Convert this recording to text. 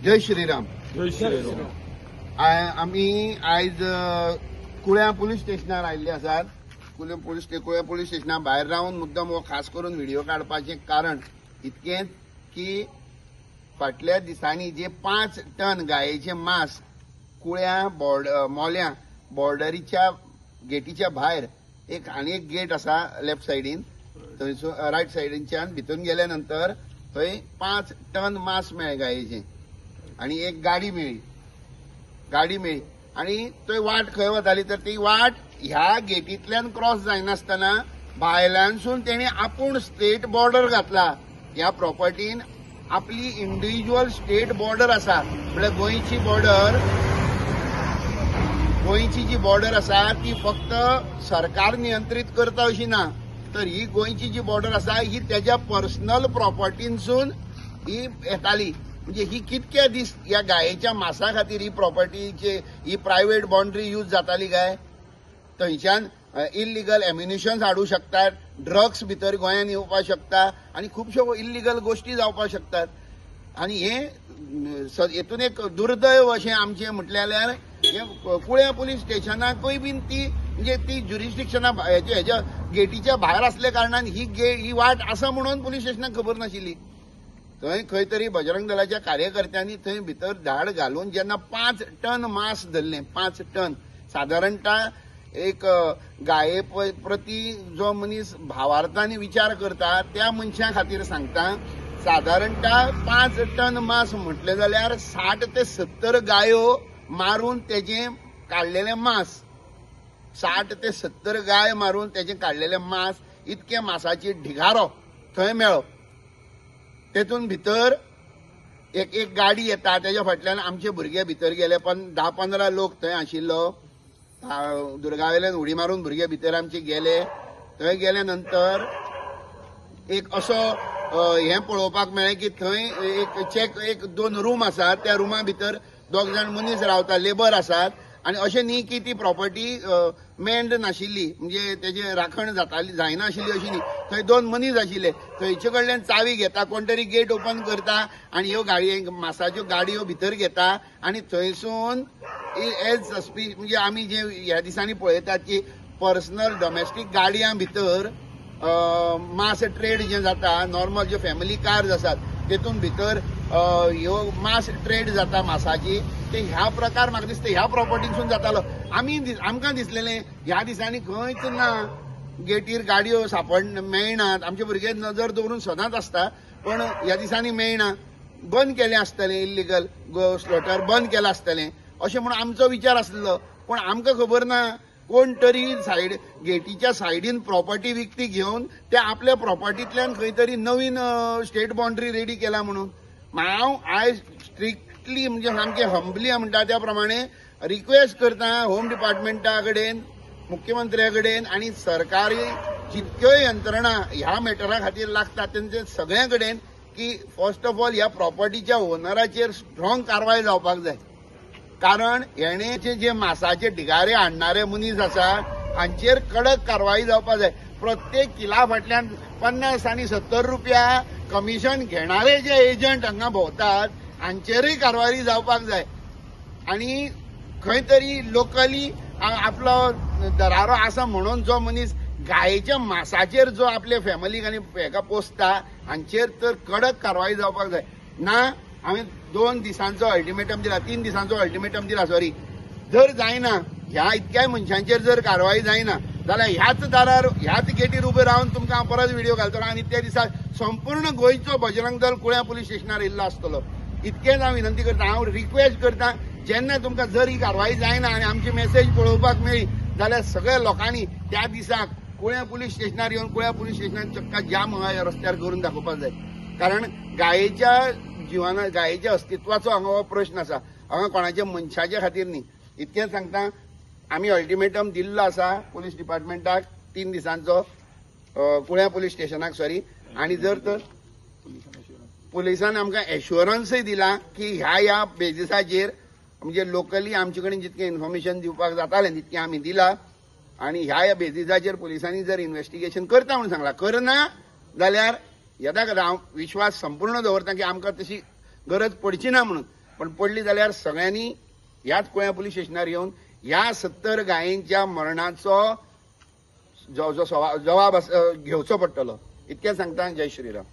जय श्रीराम. जय श्रीराम. आमी आयज कुळ्यां पुलीस स्टेशनार आयिल्ले आसात. कुळ्यां पुलीस स्टेशना भायर रावन मुद्दम हो खास करून व्हिडिओ काडपाचें कारण इतकेंच की फाटल्या दिसांनी जे 5 टन गायेचें मांस कुळ्यां मोल्यां बॉर्डरीच्या गेटीच्या भायर एक आनी एक गेट आसा लेफ्ट सायडीन, थंयसून रायट सायडीनच्यान भितर गेल्या नंतर थंय 5 टन मांस मेळ्ळें गायेचें आनी एक गाडी मेळ्ळी आनी थंय वाट खंय वताली तर ती वाट ह्या गेटींतल्यान क्रॉस जायनासतना भायल्यानसून तेणी आपूण स्टेट बॉर्डर घातला. ह्या प्रॉपर्टीन आपली इंडिव्हिज्युअल स्टेट बॉर्डर आसा, म्हळ्यार गोंयची बॉर्डर, गोंयची जी बॉर्डर आसा ती फक्त सरकार नियंत्रीत करता अशी ना, तर ही गोंयची जी बॉर्डर आसा ही तेज्या पर्सनल प्रॉपर्टीनसून ही येताली. म्हणजे ही कितके दीस ह्या गायेच्या मासा खातीर ही प्रॉपर्टीचे ही प्रायव्हेट बाउंड्री यूज जाताली काय? थंयच्यान इल्लिगल एम्युनिशन्स हाडूं शकतात, ड्रग्स भितर गोंयांत येवपाक शकता आनी खुबश्यो इल्लिगल गोश्टी जावपाक शकतात. आनी हे हेतून एक दुर्दैव अशें आमचें म्हटलें जाल्यार हे कुळ्यां पुलीस स्टेशनाकूय बीन ती म्हणजे ती ज्युरिस्डिक्शना हेच्या गेटीच्या भायर आसल्या कारणान ही ही वाट आसा म्हणून पुलीस स्टेशनाक खबर नाशिल्ली. थंय खंय तरी बजरंग दलाच्या कार्यकर्त्यांनी थंय भितर धाड घालून जेन्ना 5 टन मांस धरलें, 5 टन सादारणता एक गाये प्रती जो मनीस भावार्थान विचार करता त्या मनशा खातीर सांगता, सादारणता 5 टन मांस म्हटलें जाल्यार 60 ते 70 गायो मारून तेजें काडलेलें मांस, 60 ते 70 गाय मारून तेजें काडलेलें मांस, इतके मांसाची ढिगारो थंय मेळ्ळो. तेतून भितर एक एक गाडी येता, तेज्या फाटल्यान आमचे भुरगे भितर गेले, पण 10-15 लोक थंय आशिल्लो. दुर्गावेल्यान उडी मारून भुरगे भितर आमचे गेले. थंय गेल्या नंतर एक असो हें पळोवपाक मेळ्ळें की थंय एक चेक एक 2 रूम आसात, त्या रुमा भितर 2 जाण मनीस रावता, लेबर आसात. आनी अशें न्ही की ती प्रॉपर्टी मेंड नाशिल्ली, म्हणजे तेजे राखण जाताली जायनाशिल्ली अशी न्ही. थंय 2 मनीस आशिल्ले, थंयचे कडल्यान चावी घेता, कोण तरी गेट ओपन करता आनी ह्यो गाडये मासाच्यो गाडयो भितर घेता आनी थंयसून एज सस्पी म्हणजे आमी जे ह्या दिसांनी पळयतात की पर्सनल डोमेस्टीक गाडयां भितर मास ट्रेड जें जाता, नॉर्मल ज्यो फॅमिली कार्स आसात तेतून भितर ह्यो मास ट्रेड जाता मासाची, ते ह्या प्रकार म्हाका दिसता ह्या प्रॉपर्टीनसून जातालो. आमकां दिसलेलें ह्या दिसांनी खंयच ना, गेटीर गाडयो सापड मेळनात, आमचे भुरगे नजर दवरून सदांच आसता, पण ह्या दिसांनी मेळना, बंद केलें आसतलें, इल्लिगल स्लॉटर बंद केलां आसतलें अशें म्हणून आमचो विचार आसलो. पण आमकां खबर ना कोण तरी सायड गेटीच्या सायडीन प्रॉपर्टी विकती घेवन ते आपल्या प्रॉपर्टींतल्यान खंय तरी नवीन स्टेट बाउंड्री रेडी केला म्हणून. हांव आयज स्ट्रिक्टली म्हणजे सामकें हंबली म्हणटा त्या प्रमाणे रिक्वेस्ट करता होम डिपार्टमेंटा कडेन, मुख्यमंत्र्या कडेन आनी सरकारी जितक्यो यंत्रणा ह्या मॅटरा खातीर लागता तेंचे सगळ्यां कडेन की फर्स्ट ऑफ ऑल ह्या प्रॉपर्टीच्या ओनराचेर स्ट्रॉंग कारवाय जावपाक जाय. कारण हेणे जे मासाचे ढिगारे हाडणारे मनीस आसा हांचेर कडक कारवाय जावपाक जाय. प्रत्येक किला फाटल्यान 50 आनी 70 रुपया कमिशन घेणारे जे एजंट हांगा भोंवतात हांचेरूय कारवाय जावपाक जाय. आनी खंय तरी लोकली आपलो दरारो आसा म्हणून जो मनीस गायेच्या मासाचेर जो आपले फॅमिलीक आनी हेका पोसता हांचेर तर कडक कारवाय जावपाक जाय. ना हांवें 2 दिसांचो अल्टिमेटम दिला, 3 दिसांचो अल्टिमेटम दिला, सॉरी, जर जायना ह्या इतक्याय मनशांचेर जर कारवाय जायना जाल्यार ह्याच दारार ह्याच गेटीर उबे रावन तुमकां हांव परत व्हिडिओ घालतलो आनी त्या दिसा संपूर्ण गोंयचो बजरंग दल कुळ्यां पुलीस स्टेशनार येयल्लो आसतलो. इतकेंच हांव विनंती करता, हांव रिक्वेस्ट करता, जेन्ना तुमकां जर ही कारवाय जायना आनी आमची मेसेज पळोवपाक मेळ्ळी जाल्यार सगळ्या लोकांनी त्या दिसाक कुळ्यां पुलीस स्टेशनार येवन कुळ्यां पुलीस स्टेशनार चक्का जाम ह्या रस्त्यार करून दाखोवपाक जाय. कारण गायेच्या जिवना गायेच्या अस्तित्वाचो हांगा हो प्रश्न आसा, हांगा कोणाच्या मनशाच्या खातीर न्ही. इतकेंच सांगता, आमी अल्टिमेटम दिल्लो आसा पुलीस डिपार्टमेंटाक 3 दिसांचो, कुळ्यां पुलीस स्टेशनाक सॉरी. आनी जर तर पुलिसान आमकां एश्युरन्सय दिला की ह्या ह्या बेजिसाचेर म्हणजे लोकली आमचे कडेन जितकें इन्फॉर्मेशन दिवपाक जातालें तितकें आमी दिला आनी ह्या ह्या बेजिसाचेर पुलिसांनी जर इन्वेस्टिगेशन करता म्हणून सांगलां, करना जाल्यार येदा कदा हांव विश्वास संपूर्ण दवरता की आमकां तशी गरज पडची ना म्हणून. पण पडली जाल्यार सगळ्यांनी ह्याच कुळ्या पुलीस स्टेशनार येवन ह्या 70 गायेंच्या मरणाचो जो जो जवाब घेवचो पडटलो. इतकें सांगता. जय श्रीराम.